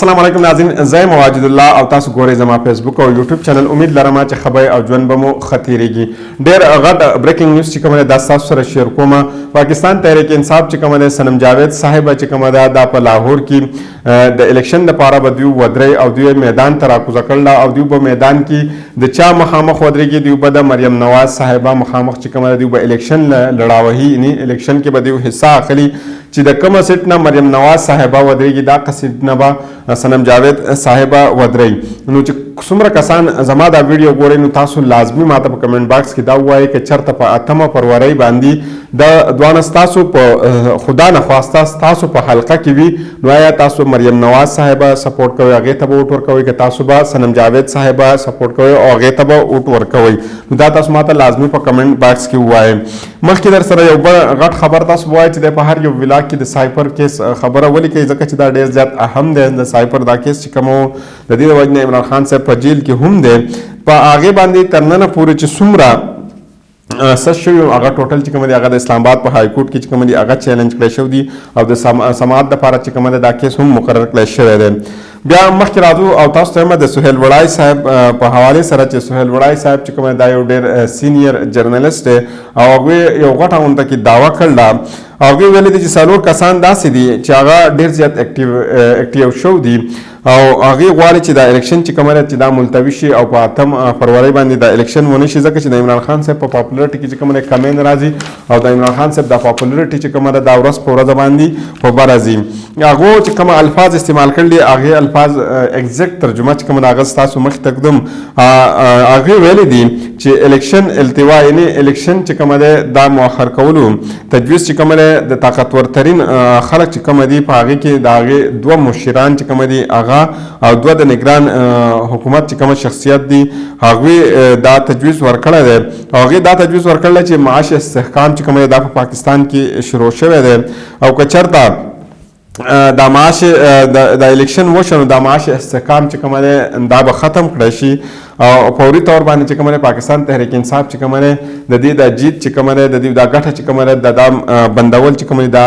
السلام علیکم ناظرین، زه یم واجد الله او تاسو ګورئ زما فیسبوک او یوټیوب چینل. امید لرم چې ښه به او ژوند به مو ښه تېرېږي. ډېر غټ بریکنګ نیوز چې کومه ده دا ستاسو سره شیر کوم. پاکستان تحریک انصاف چې کومه ده، صنم جاوید صاحب چې کومه ده، دا په لاهور کې د الیکشن لپاره به دوی ودرئ او دوی میدان ته راکوزه کړله او دوی به میدان کې د چا مخامخ ودرېږي؟ دوی به د مریم نواز صاحبه مخامخ چې کومه ده دوی به الیکشن لړاوهي، یعنی الیکشن کې به دوی حصه اخلي. چې د کومه سیټ نه مریم نواز صاحبه ودرېږي، دا سیټ نه به صنم جاوید صاحبه ودرئ. نو چې څومره کسان زما دا ویډیو ګورئ، نو تاسو لازمي ماته په کمنټ باکس کې دا ووایئ که چېرته په 8 فرورۍ باندې د دواړه ستاسو په خدا نخواسته ستاسو په حلقه کې وي، نو آیا تاسو مریم نواز صاحبه سپورټ کوئ، هغې ته به ووټ ورکوئ، که تاسو به صنم جاوید صاحبه سپورټ کوئ او هغې ته به ووټ ورکوئ؟ نو دا تاسو ماته لازمي په کمنټ باکس کې ووایئ. مخکې در سره یو بل غټ خبر تاسو ووایئ چې د په هر یو ولاګ کې د سایپر کیس خبره ولیکئ، ځکه چې دا ډېر زیات اهم دی. د سایپر دا کیس چې کوم د دې د وجې نه عمران خان صاحب په جیل کې هم دی، په هغې باندې تر ننه پورې چې څومره څه شوي، هغه ټوټل چې کوم دی هغه د اسلام آباد په های کورټ کې چې کوم دی هغه چیلنج کړی شوی دی او د سماعت دپاره چې کوم دی دا کیس هم مقرر کړی شوی دی. بیا مخکې راځو او تاسو ته د سهیل وړای صاحب په حواله سره چې سهیل وړای صاحب چې کوم دا یو ډیر سینیئر جرنلست دی او هغه یو غټه غونډه کې داوا کړله. هغه ویل دي چې څلور کسان داسې دي چې هغه ډیر زیات اکټیو شو دي او هغه غواړي چې دا الیکشن چې کومه چې دا ملتوي شي او په 8 فرورۍ باندې دا الیکشن ونه شي، ځکه چې د عمران خان صاحب په پاپولریټي کې چې کومه کمی نه راځي او د عمران خان صاحب د پاپولریټي چې کومه ده دا ورځ په ورځ باندې په بره ځي. هغه چې کوم الفاظ استعمال کړل دي، هغه الفاظ ایگزیکټ ترجمه چې کومه هغه ستاسو مخ ته ږدم. هغه ویل دي چې الیکشن التوا، یعنی الیکشن چې کومه ده دا مؤخر کولو تجویز چې کومه ده، د طاقتور ترین خلک چې کوم دي، په هغه کې د هغه دوه مشران چې کوم دي هغه او دوه د نگران حکومت چې کوم شخصیت دي، هغوی دا تجویز ورکړی دی. او هغې دا تجویز ورکړی چې معاش استحکام چې کوم دی دا په پاکستان کې شروع شوی دی او که چېرته دا معاش د الیکشن وشو، نو دا معاش استحکام چې کوم دی دا به ختم کړی شي او فوري طور باندې چې کوم دی پاکستان تحریک انصاف چې کوم دی د دې د جیت چې کوم دی د دې دا ګټه چې کوم دی د دا بندول چې کوم دی دا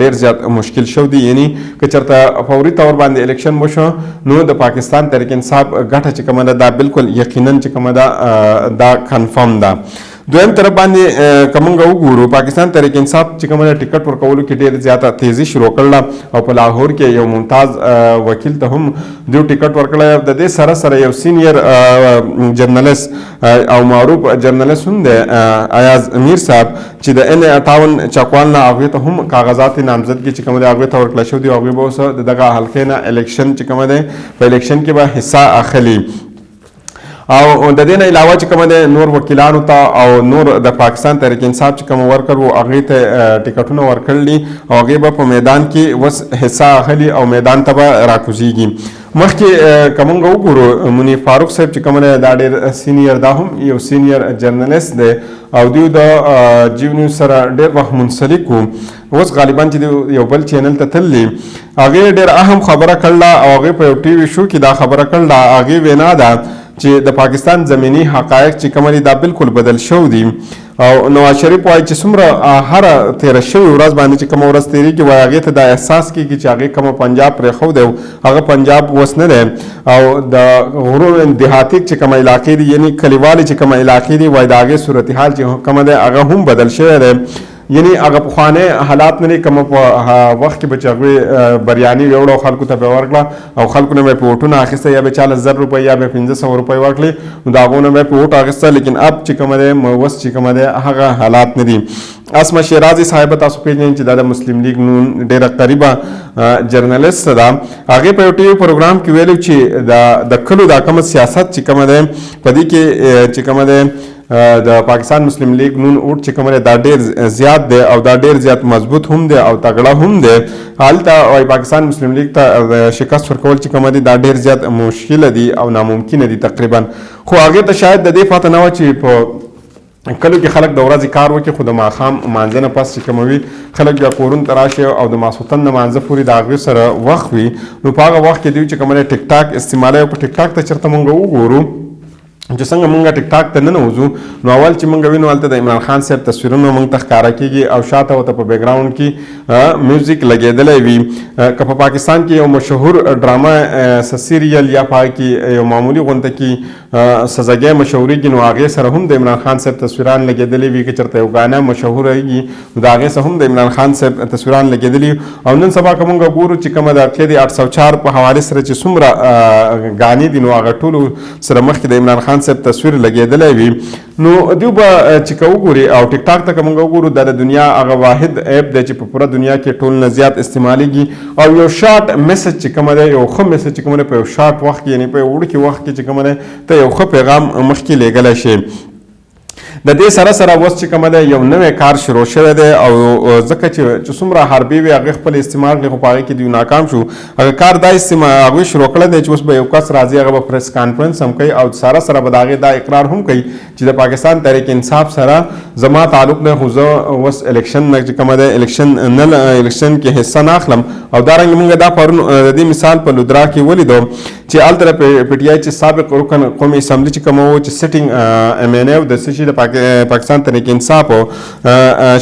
ډیر زیات مشکل شو دی. یعنی که چېرته فوري طور باندې الیکشن وشو، نو د پاکستان تحریک انصاف ګټه چې کوم ده دا بالکل یقینا چې کوم ده دا کنفرم ده. دویم طرف باندې که مونږ وګورو، پاکستان تحریک انصاف چې کومه ټیکټ ورکولو کې ډېر زیاته تیزي شروع کړله او په لاهور کې یو ممتاز وکیل ته هم دیو ټیکټ ورکړی. د دې سره سره یو سینیئر جرنلست او معروف جرنلست هم دی، ایاز میر صاحب، چې د ان ټاون چکوال نه، هغوی ته هم کاغذات نامزدګي چې کوم دی هغوی ته ورکړل شوي دي. هغوی به اوس د دغه حلقې نه الیکشن چې کوم دی په الیکشن کې به حصه اخلي. او د دې نه علاوه چې کوم دی نور وکیلانو ته او نور د پاکستان تحریک انصاف چې کوم ورکر وو، هغې ته ټیکټونه ورکړل دي او هغې به په میدان کې اوس حصه اخلي او میدان ته به راکوزیږي. مخکې که مونږ وګورو، منیف فاروق صاحب چې کوم دی دا ډېر سینیئر، دا هم یو سینیئر جرنلست دی او دیو د جیو نیوز سره ډېر وخت منسلک وو. اوس غالبا چې دی یو بل چینل ته تللی. هغې ډېر اهم خبره کړله او هغې په یو ټي وي شو کې دا خبره کړله. هغې وینا ده چې د پاکستان زمینی حقایق چې کوم دي دا بالکل بدل شو دي او نواز شریف وایي چې څومره هره تېره شوې ورځ باندې چې کومه ورځ تېرېږي، وایي هغې ته دا احساس کېږي چې هغې کومه پنجاب پرېښودی هغه پنجاب اوس نه دی او د غرونو دیهاتي چې کومه علاقې دي، یعنی کلیوالي چې کومه علاقې دي، وایي د هغې صورتحال چې کومه دی هغه هم بدل شوی دی، یعنی هغه پخوانی حالات نه دي کوم په وخت کې به چې هغوی بریاني ویوړه او خلکو ته به ورکړه او خلکو نه به یې په ووټونه اخیسته، یا به چاله 1000 روپۍ یا به 500 روپۍ ورکړې، نو د هغو نه به یې په ووټ اخیسته. لیکن اب چې کومه دی اوس چې کومه دی هغه حالات نه دي. اسما شیرازي صاحب تاسو پیژنئ چې دا د مسلم لیګ نون ډیره قریبه جرنلست ده. هغې په یو ټي وي پروګرام کې ویلي چې د کلو دا کوم سیاست چې کومه دی، په دې کې چې کومه دی د پاکستان مسلم لیګ نون اوټ چې کوم دی دا ډیر زیات دی او دا ډیر زیات مضبوط هم دی او تګړه هم دی. هلته وایي پاکستان مسلم لیګ ته شکست ورکول چې کوم دی دا ډیر زیات مشکل دی او ناممکن دی تقریبا. خو هغې ته شاید د دې پته نه وه چې په کلو کې خلک د ورځې کار وکړي، خو د ماښام مانځه نه پس چې کوم وي خلک بیا کورونو ته راشي او د ماسخوتن د مانځه پورې د هغوی سره وخت وي، نو په هغه وخت کې دوی چې کوم دی ټیک ټاک استعمالوي. او په ټیک ټاک ته چېرته مونږ وګورو چې څنګه مونږ ټیک ټاک ته ننوځو نو اول چې مونږ وینو هلته د عمران خان صاحب تصویرونه مونږ ته ښکاره کیږي او شاته ورته په بیکګراونډ کې میوزیک لګېدلی وي. که په پاکستان کې یو مشهور ډرامه سیریل یا په هغه کې یو معمولي غونډه کې سزاګی مشهورېږي نو هغې سره هم د عمران خان صاحب تصویران لګېدلي وي. که چېرته یو ګانه مشهورېږي نو د هغې سره هم د عمران خان صاحب تصویران لګېدلي. او نن سبا که مونږ ګورو چې کومه د قید 804 په حوالې سره چې څومره ګانې دي نو هغه ټولو سره مخکې د عمران خان صاحب تصویر لګېدلی وي. نو دیو به چې که وګوري او ټیک ټاک ته که مونږ وګورو دا د دنیا هغه واحد اپ دی چې په پوره دنیا کې ټول نه زیات استعمالیږي او یو شارټ میسج چې کومه دی، یو ښه میسج چې کومه دی په یو شارټ وخت کې، یعنې په یو وړوکي وخت کې چې کومه دی ته یو ښه پیغام مخکې لیږلی شي. د دې سره سره اوس چې کومه دی یو نوی کار شروع شوی دی او ځکه چې څومره حربې وي هغې خپل استعمال کړې خو په هغې کې دوی ناکام شو. هغه کار دا استعمال هغوی شروع کړی دی چې اوس به یو کس راځي هغه به پریس کانفرنس هم کوي او سره سره به د هغې دا اقرار هم کوي چې د پاکستان تحریک انصاف سره زما تعلق دی خو زه اوس الیکشن نه چې کومه دی الیکشن نه الیکشن کې حصه نه اخلم. او دارنګه مونږ دا پرون د دې مثال په لودرا کې ولیدو چې هلته د پي ټي آی چې سابق رکن قومي اسمبلي چې کومه و چې سټینګ ایم این ای د څه شي د پاکستان تحریک انصاف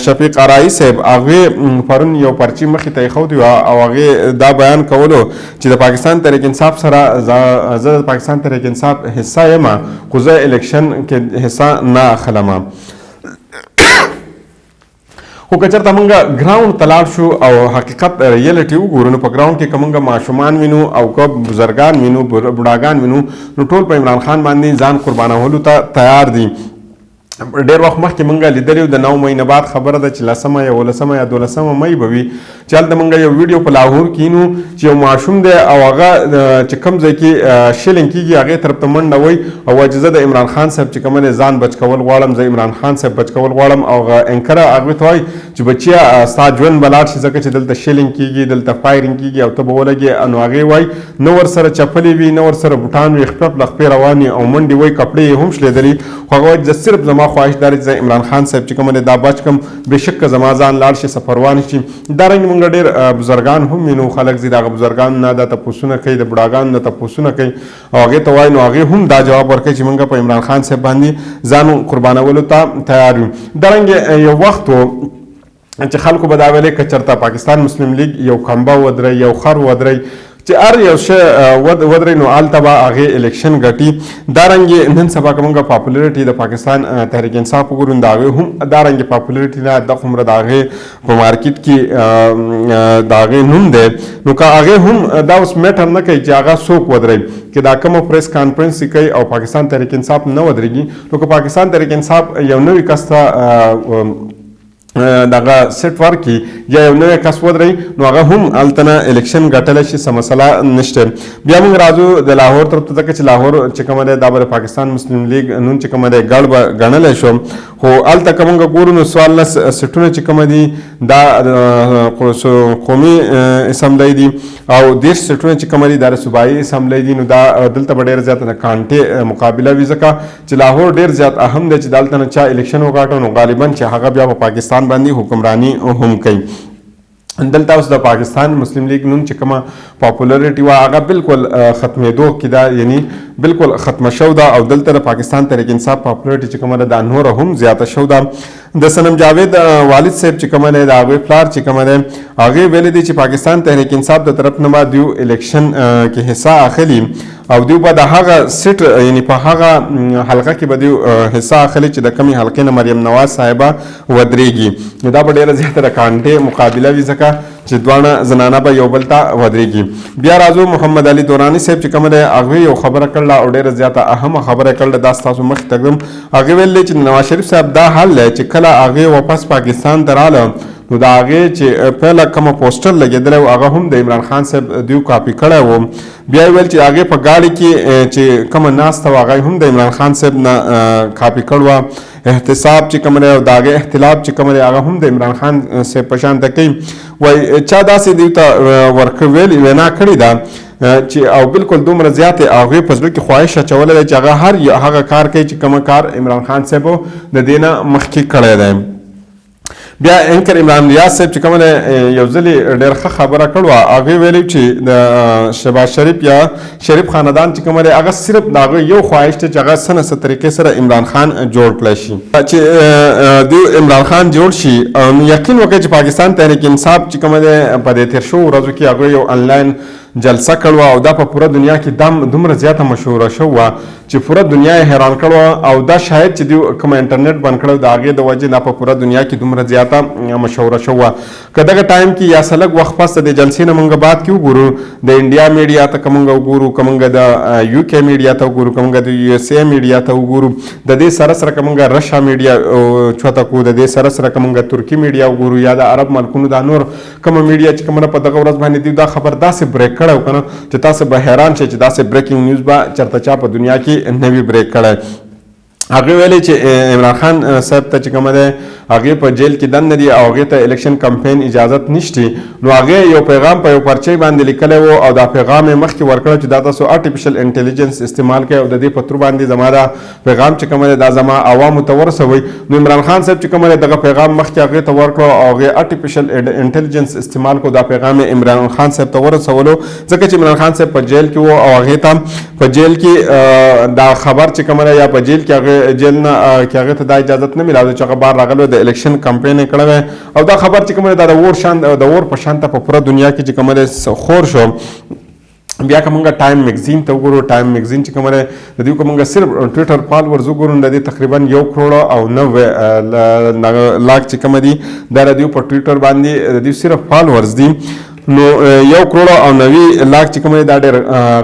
شفیق ارایي صاحب هغې پرون یو پرچې مخې ته ایښودې وه او هغې دا بیان کولو چې د پاکستان تحریک انصاف سره زه د پاکستان تحریک انصاف حصه یم خو زه الیکشن کې حصه نه اخلم. خو که چېرته موږ ګراوند ته لاړ شو او حقیقت ریالټي وګورو نو په ګراوند کې که موږ ماشومان وینو او که بزرګان وینو، بوډاګان وینو نو ټول په عمران خان باندې ځان قربانولو ته تیار دي. ډېر وخت مخکې مونږ لیدلی د 9 مۍ نه بعد خبره ده چې لسمه یا 11مه یا 12مه مۍ به وي چې هلته مونږ یو ویډیو په لاهور کې وینو چې یو ماشوم دی او هغه چې کوم ځای کې شیلینګ کېږي هغې طرف ته منډه وایي او وایي چې زه د عمران خان صاحب چې کوم دی ځان بچ کول غواړم، زه عمران خان صاحب بچ کول غواړم. او هغه اینکر هغوی ته وایي چې بچیه ستا ژوند به لاړ شي ځکه چې دلته شیلینګ کېږي، دلته فایرینګ کېږي او ته به ولګې. نو هغې وایي نه ورسره چپلې وي نه ورسره بوټان وي، خپه له خپې روان وي او منډې وایي، کپړې یې هم شلېدلي. خو هغه وایي چې صرف زما خواهش دا دی چې زه عمران خان صاحب چې کومه دی دا بچ کړم، بېشکه زما ځان لاړ شي سفروان شي. دارنګه مونږ ډېر بزرګان هم وینو، خلک ځي د هغه بزرګانو نه دا تپوسونه کوي، د بوډاګانو نه تپوسونه کوي او هغې ته وایي نو هغې هم دا جواب ورکوي چې مونږ په عمران خان صاحب باندې ځان قربانولو ته تیار یو. دارنګه یو وخت و چې خلکو به دا ویلې که چېرته پاکستان مسلم لیګ یو کمبه ودرئ، یو خر ودرئ، چې هر یو شی ودرئ نو هلته به هغې الیکشن ګټي. دارنګې نن سبا که موږ پاپولریټي د پاکستان تحریک انصاف وګورو نو د هغې هم دارنګې پاپولریټي نه د خومره د هغې په مارکیټ کې د هغې نوم دی. نو که هغې هم دا اوس میټر نه کوي چې هغه څوک ودرئ، که دا کومه پریس کانفرنس یې کوي او پاکستان تحریک انصاف نه ودرېږي نو که پاکستان تحریک انصاف یو نوي کس ته دغه سیټ ورکړي یا یو نوی کس ودرئ نو هغه هم هلته نه الیکشن ګټلی شي، څه مسله نشته. بیا موږ راځو د لاهور طرف ته، ځکه چې لاهور چې کومه دی دا به د پاکستان مسلم لیګ نون چې کومه دی ګړ به ګڼلی شو. خو هلته که موږ ګورو نو 14 سیټونه چې کومه دي دا قومي اسمبلۍ دي او 30 سیټونه چې کومه دي دا د صوبایي اسمبلۍ دي. نو دا دلته به ډېره زیاته د کانټې مقابله وي، ځکه چې لاهور ډېر زیات اهم دی چې دلته نه چا الیکشن وګاټه نو غالبا چې هغه بیا په پاکستان باندې حکمراني هم کوي. دلته اوس د پاکستان مسلم لیګ نون چې کومه پاپولریټي وه هغه بالکل ختمېدو کې ده، یعنی بالکل ختمه شو ده. او دلته د پاکستان تحریک انصاف پاپولریټي چې کومه ده دا نوره هم زیاته شو ده. د صنم جاوید والد صاحب چې کومه دی، د هغوی پلار چې کومه دی، هغې ویلي دي چې پاکستان تحریک انصاف د طرف نه به دیو الیکشن کې حصه اخلي او دیو به د هغه سیټ یعنی په هغه حلقه کې به دیو حصه اخلي چې د کومې حلقې نه مریم نواز صاحبه ودرېږي. نو دا به ډېره زیاته د کانټې مقابله وي، ځکه چې دواړه زنانه به یو بل ته ودرېږي. بیا راځو محمد علي دوراني صاحب چې کومه دی، هغوی یو خبره کړله او ډېره زیاته اهمه خبره کړله، دا ستاسو مخې ته ږدم. هغې ویل چې نواز شریف صاحب دا حل دی چې کله هغې واپس پاکستان ته راله نو د هغې چې پهله کومه پوسټر لګېدلی و هغه هم د عمران خان صاحب دیو کاپي کړی و. بیا یې ویل چې هغې په ګاډي کې چې کومه ناسته وه هغه یې هم د عمران خان صاحب نه کاپي کړ وه. احتساب چې کوم دی او د هغې اختلاف چې کوم دی هغه هم د عمران خان صاحب په شان ته کوي. وایي چا داسې دوی ته ورکړ وینا کړې ده چې او بالکل دومره زیاتې هغوی په زړه کې خواهش اچولی دی چې هغه هر هغه کار کوي چې کوم کار عمران خان صاحب د دې نه مخکې کړی دی. بیا انکر عمران ریاض صاحب چې کومه یو ځلې ډېر ښه خبره کړوه، هغې ویلي چې د شهباز شریف یا شریف خاندان چې کومه دی هغه صرف د هغه یو خواهش دی چې هغه څه نه څه طریقې سره عمران خان جوړ کړی شي. چې دی عمران خان جوړ شي، نو یقین وکړئ چې پاکستان تحریک انصاف چې کومه دی په دې تېر شوو ورځو کې هغه یو انلاین جلسه کړوه او دا په پوره دنیا کې دم دومره زیاته مشهوره شوه چې پوره دنیا یې حیران کړوه. او دا شاید چې دی کوم انټرنیټ بند کړو د هغې د وجې دا په پوره دنیا کې دومره زیاته مشهوره شوه. که دغه ټایم کې یا څه لږ وخت پس د دې جلسې نه مونږ بعد کې وګورو، د انډیا میډیا ته که مونږ وګورو، که مونږ د یو کې میډیا ته وګورو، که مونږ د یو ایس ای میډیا ته وګورو، د دې سره سره که مونږ رشا میډیا چوته کو، د دې سره سره که مونږ ترکي میډیا وګورو یا د عرب ملکونو دا نور کومه میډیا چې کومه په دغه ورځ باندې دی دا خبر داسې بریک کړی کنه چې تاسو به حیران شئ چې داسې بریکینګ نیوز به چرته چا په دنیا کې نه وي بریک کړی. هغه ویلي چې عمران خان صاحب ته چې کومه ده هغې په جیل کې دننه دي او هغې ته الیکشن کمپین اجازت نشته، نو هغې یو پیغام په یو پرچۍ باندې لیکلی و او دا پیغام یې مخکې ورکړی چې دا تاسو آرټیفیشل انټیلیجنس استعمال کړئ او د دې په ترو باندې زما دا پیغام چې کومه ده دا زما عوامو ته ورسوئ. نو عمران خان صاحب چې کومه ده دغه پیغام مخکې هغې ته ورکړو او هغې آرټیفیشل انټیلیجنس استعمال کړو، دا پیغام یې عمران خان صاحب ته ورسولو، ځکه چې عمران خان صاحب په جیل کې و او هغې ته په جیل کې دا خبر چې کومه ده یا په جیل کې هغې جیل نه کې هغې ته دا اجازت نه میلاوه چې هغه بار راغلی د الیکشن کمپین یې کړی وی. او دا خبر چې کومه ده دا د اور شان د اور په شان ته په پوره دنیا کې چې کومه ده خور شو. بیا که مونږ ټایم میګزین ته وګورو، ټایم میګزین چې کومه ده د دې که مونږ صرف ټویټر فالورز وګورو د دې تقریبا 1 کروڑ او 90 لاک چې کومه دي دا د دې په ټویټر باندې د دې صرف فالورز دي. نو 1 کروڑ او 90 لاک چې کومه دا ډېر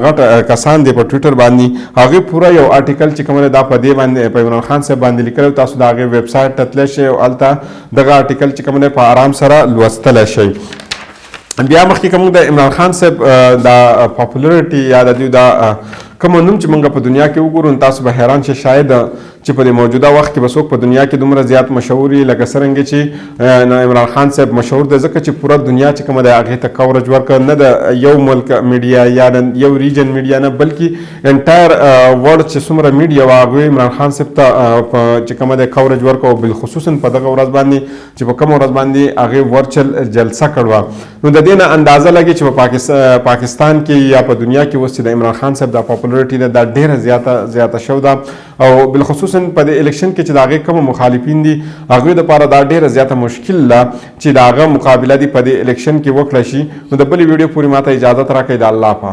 غټ کسان دي په ټویټر باندې. هغې پوره یو آرټیکل چې کومه دا په دې باندې په عمران خان صاحب باندې لیکلی، تاسو د هغې ویب سایټ ته تللی شئ او هلته دغه آرټیکل چې کومه په آرام سره لوستلی شئ. بیا مخکې که موږ د عمران خان صاحب د پاپولریټي یا د دوی دا کوم نوم چې موږ په دنیا کې وګورو، تاسو به حیران شئ شاید چې په دې موجوده وخت کې به څوک په دنیا کې دومره زیات مشهور وي لکه څرنګه چې عمران خان صاحب مشهور دی، ځکه چې پوره دنیا چې کومه ده هغې ته کورج ورکړ، نه د یو ملک میډیا یا د یو ریجن میډیا نه، بلکې انټایر ورلډ چې څومره میډیا وه هغوی عمران خان صاحب ته چې کومه ده کورج ورکړ. او بالخصوصا په دغه ورځ باندې چې په کومه ورځ باندې هغې ورچل جلسه کړوه، نو د دې نه اندازه لګي چې په پاکستان کې یا په دنیا کې اوس چې د عمران خان صاحب د پاپولریټي ده دا ډېره زیاته زیاته شو ده. او بالخصوصا په دې الیکشن کې چې د هغې کوم مخالفین دي هغوی دپاره دا ډېره زیاته مشکل ده چې د هغه مقابله دي په دې الیکشن کې وکړه شي. نو د بلې ویډیو پورې ماته اجازت راکړئ، د الله په